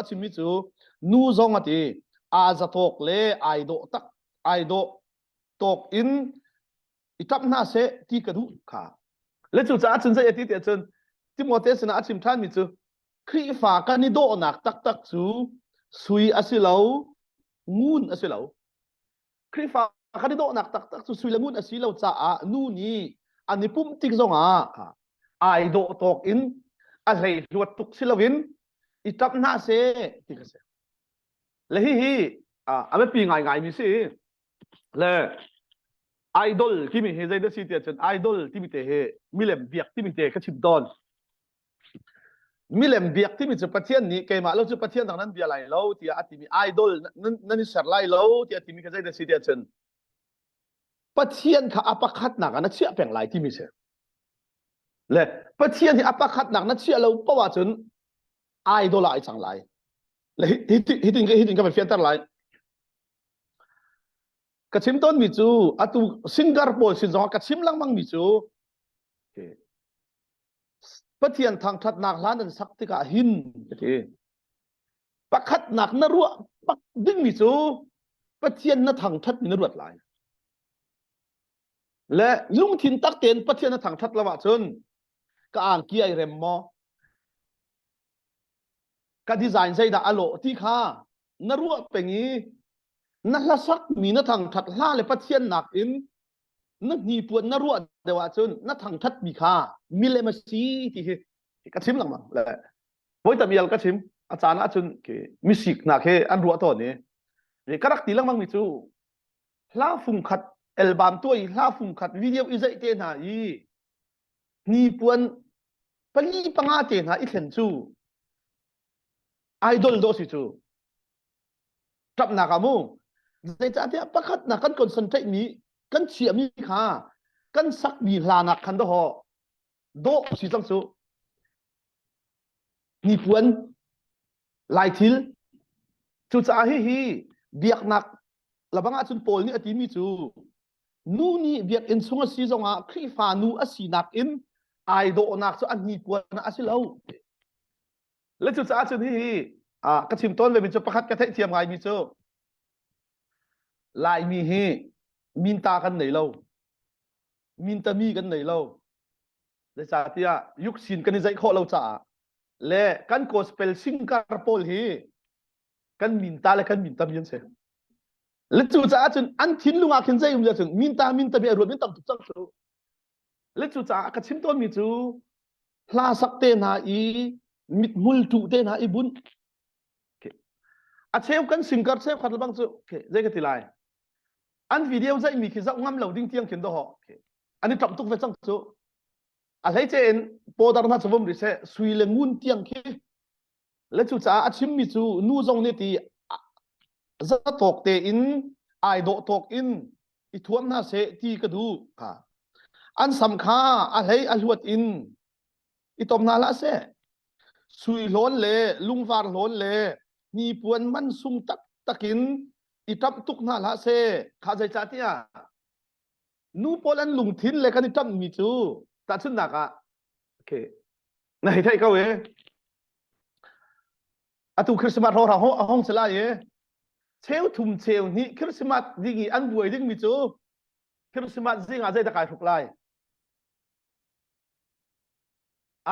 a chimmi cu nu zong a ti aa zatawk le ai dawh tak ai dawh tawk in i ṭap hna seh ti ka duh kha. Le cucaah cun zei a ti tiah cun Timote sinah a chim ṭhanmi cu Khrihfa kan i dawhnak taktak cu sui a si lo, ngun a si lo. Khrihfa kan i dawhnak taktak cu sui le ngun a si lo caah nu nih an i pumh tik zongah ai dawh tawk in a hleihluat tuk si loin i ṭap hna seh ti ka si. Le hihi a biapi ngaingaimi si. Le idol timi hi zei dah si tiah cun idol timi te hi milem biak timi te ka chim tawn. Milem biak timi cu Pathian nih keimah lo cu Pathian dang nan bia lai lo tiah a timi idol nan, nan i ser lai lo tiah timi kha zei dah si tiah cun Pathian kha a pakhatnak ah na chiah peng lai timi si. Le Pathian hi a pakhatnak na chiah lo poah ahcun idol ah ai cang lai. Le hitin hitin hitin ka van fianter lai. Ka chim tawnmi cu atu singer pawl sin zongah ka chim lengmang mi cu Pathian thangṭhatnak hla nan sak tikah hin ka ti. Pakhatnak na ruah bak dingmi cu Pathian na thangṭhatmi na ruat lai. Le lungthin tak tein Pathian na thangṭhat lo ahcun ka angki ai rem maw? Ka design zeidah a lawh ti kha na ruah peng i na hlasakmi na thangṭhat hla le Pathian nakin na hnipuan na ruah deuh ahcun na thangṭhatmi kha milem a si ti hi ka chim lengmang le voi tam ial ka chim a caan ahcun misiknak he an ruah tawn i ka rak ti lengmang mi cu hla fung khat album tuah i hla fung khat video i zeih te hna i hnipuan pali panga te hna i thlen cu idol dawh si cu ṭapnak ah mu zeicahtiah pakhatnak kan concentrate mi kan chiahmi kha kan sakmi hla nak khan dawh dawh si cang cu hnipuan laithil cucaah hihi biaknak labang ahcun Paul nih a timi cu nu nih biakinn chung a si zongah Khrihfa nu a sinak in ai dawhnak cu a hnipuan ah a si lo Le cucaah cun hihi ka chim tawn vemi cu pakhat ka theihthiam ngaimi cu Laimi hi minta kan nei lo. Mintami kan nei lo. Zeicahtiah yuksin kan i zeih khawh lo caah le kan gospel singer pawl hi kan minta le kan mintami an si. Le cucaah cun an thinlung ah khin zei um cun minta mintami a ruat min tam tuk cang cu. Le cucaah ka chim tawnmi cu hla sak te hna i mithmul tuh te hna i bunh. A cheu kan singer cheukhat bang cu zei ka ti lai. An video zaihmi khi zoh ngam lo ding tiang khin dawh. An i ṭap tuk ve cang cu. A hleice in powder hna cu vum rih seh sui le ngun tiang khi Le cucaah a chimmi cu nu zong nih ti zatawk tein ai dawh tawk in i thuam hna seh ti ka duh kha. An sam kha a hlei a hluat in i tom hna hlah seh. Sui hlawn le lungvar hlawn le hnipuan man sung taktak in i ṭamh tuk hna hlah seh. Kha zeicahtiah nu pawl an lungthin le kan i ṭamhmi cu tahchunhnak ah okay na hei theih ko e atu Christmas ro ra a hong si lai e cheu thum cheu hnih Christmas ding i an buai ding mi cu Christmas zing ah zeidah kai hruk lai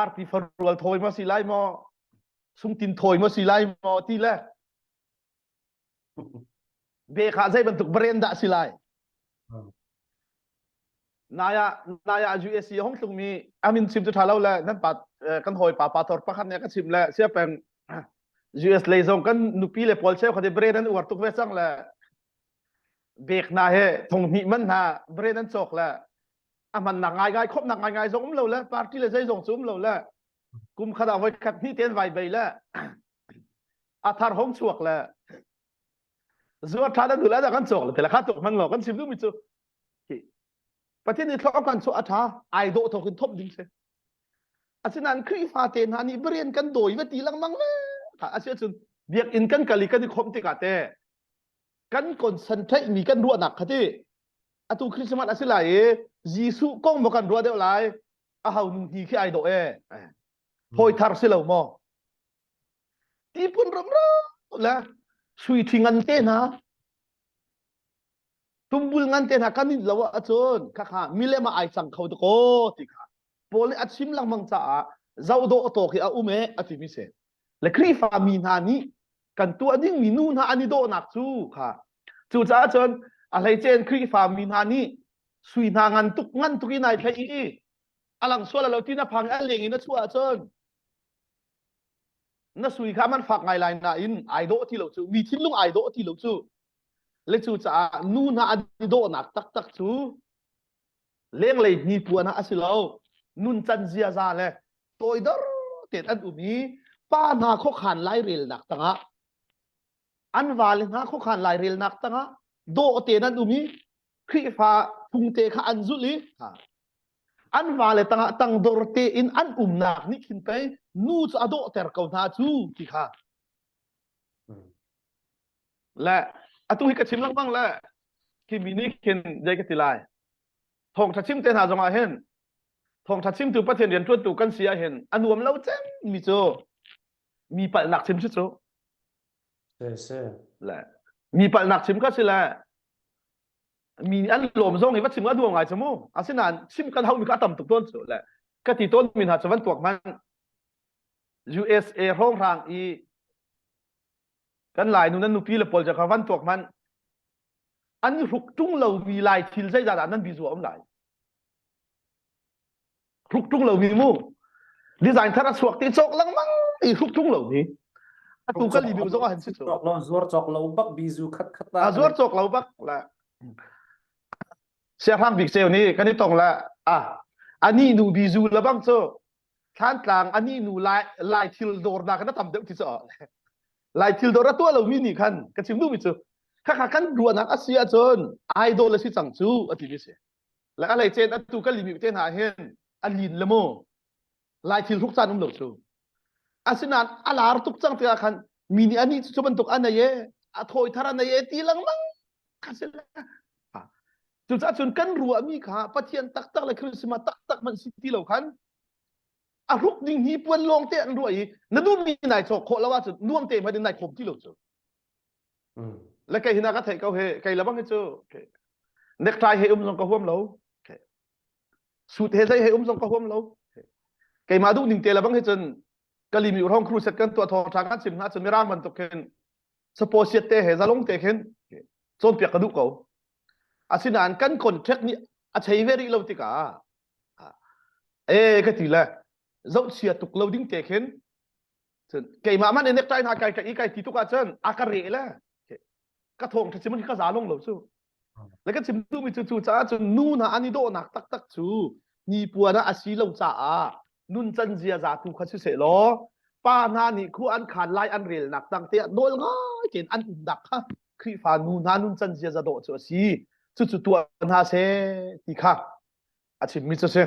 arti farual thawi ma si lai maw sungtin thawi ma si lai maw ti le Bek ah zei bantuk brand dah si lai? Naya naya USC hong tlungmi amin chim cu tha lo le nan pa kan hawi pa pa tor pakhat ne ka chim le sia peng US lei zong kan nupi le pawl cheu khati brand an uar tuk ve cang le bek na he thong hnih man hna brand an cawk le a man nak ngai ngai khop nak ngai ngai zong um lo le party le zei zong cu um lo le kum khat ah voi khat hnih ten vai bei le a thar hong chuak le zuar tha dan dula kan cawk le tela kha tuk man lo kan sim duhmi cu Pathian nih thlo kan chuah a tha ai dawh thawk in thop ding si asinain Khrihfa te hna nih barian kan dawi va ti lengmang le asi ahcun biakinn kan kal i kan i khomh tikah te kan concentrate mi kan ruahnak kha ti atu Christmas a si lai i Jesuh kong maw kan ruah deuh lai a ho nu hni khi ai dawh e hawi thar si lo maw? Tipun rumro le sui thi ngan te hna tumbul ngan te hna kan in lo ahcun khakha milem ah ai cang kho to ko ti kha Paul nih a chim lengmang caah zohdawh tawk hi a um e a timi si le Khrihfa mi hna nih kan tuah dingmi nu hna an i dawhnak cu kha cucaah cun a hleice in Khrihfa mi hna nih sui hna ngan tuk ngan tuk in ai thlaih i a lang sual lo ti na phang i a leng in a chuah ahcun na sui kha man fak ngai lai nain ai dawh ti lo cu mi thinlung ai dawh ti lo cu le cu caah nu hna an i dawhnak taktak cu lenglei hnipuan ah a si lo nuncan ziaza le toidor tein an um i pa hna khuakhan lairelnak tangah an vale hna khuakhan lairelnak tangah dawh tein an um i Khrihfa phungte kha an zulh i an vale tangah tangdor tein an umnak nih khin pei nu cu a dawhter ko hna cu ti kha le atu hi ka chim lengmang le khi mi nih khin zei ka ti lai thawngtha chim te hna zongah hin thawngtha chimtu Pathian rian ṭuantu kan si ah hin a nuam lo cem mi cu mi palhnak chim si cu le mi palhnak chim ka si le mi nih an lawm zong i va chim a nuam ngai cu mu asinain chim kan hau mi kha a tam tuk tawn cu le ka ti tawn mi hna cu van tuak hmanh USA hrawnghrang i kan lai nu nan nupi le pawl kha van tuak hmanh an hruk ṭung lomi lai thil zeizah dah nan bizu a um lai hruk ṭung lomi mu design thar a chuak ti cawk lengmang i hruk ṭung lomi atu ka libiu zong ah han si cu zuar cawk lo bak bizu khat khat a zuar cawk lo bak la siahrang bik ceu nih kan i tong la a ani nu bizu la bang cu thlantlang ani nu lai lai thil dawr na kan tam deuh ti cu lai thil dawr a tuah lomi nih khan ka chim duhmi cu khakha kan ruahnak a si ahcun idol a si cang cu a ti mi si le a hlei cen atu ka limi te hna hin a lin le mu lai thil hruk caan um lo cu asinain a lar tuk cang tikah khan mi nih ani cu bantuk a nei e a thawi thar a nei e ti lengmang kha si le cucaah cun kan ruahmi kha Pathian taktak le Christmas taktak hmanh si ti lo khan a hruk ding hi puan lawng te an ruah i na duhmi nai cawk khawh lo ahcun nuam te hmanh in nai khom ti lo cu le kei hina ka theih ko he kei labang hi cu necktie he um zong ka huam lo suit he zei he um zong ka huam lo keimah duh ning te labang hi cun kalimi urhong crusade kan tuah thawng tha kan chim hna cun mirang bantuk khin suppose te he zalong te khin cawnpiak ka duh ko asinain kan contract nih a chei ve rih lo tikah e ka ti le zohchia tuk lo ding te khin cun keimah man in necktie hna kai kai i kai ti tuk ahcun a ka re le ka thawng tha chim ka za long lo cu le ka chim duhmi cu cu caah cun nu hna an i dawhnak taktak cu hnipuan ah a si lo caah nuncan ziaza tu kha siseh law pa hna nih khu an khan lai an relnak tang te ah nawl ngai tein an umnak kha Khrihfa nu hna nuncan ziaza dawh cu a si cucu tuah hna seh ti kha a chimmi cu si.